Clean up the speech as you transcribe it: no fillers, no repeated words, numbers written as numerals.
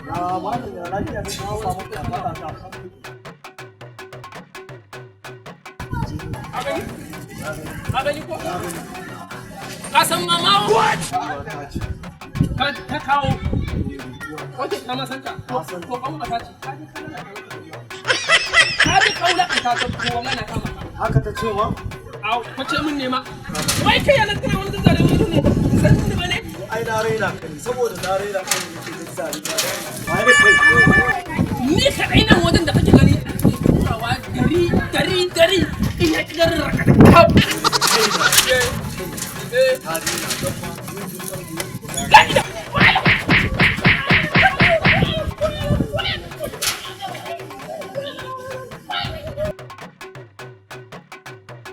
Ya malam, ya lafiya ne ka samu ka ta? Ka gani? Ka gani ko? Ka san mama ka ta kawo. Wace ta ma san ta? To kan mata ce. Ka je ka lalata. Ka je ka wulakanta ta, ko wallahi na kama ka. Haka ta ce ma? Au, ka ce min ne ma. Wai kai yana kana wani zazzare wani ne. San ni ba ne? Ai na raina ka ne, saboda na raina ka ne nake zazzare ka. Ai da kai. Ni kaɗai nan wajen da kake gani ake turawa dari dari dari in ya ƙi garin rakata kaf. Ta daina. La ila.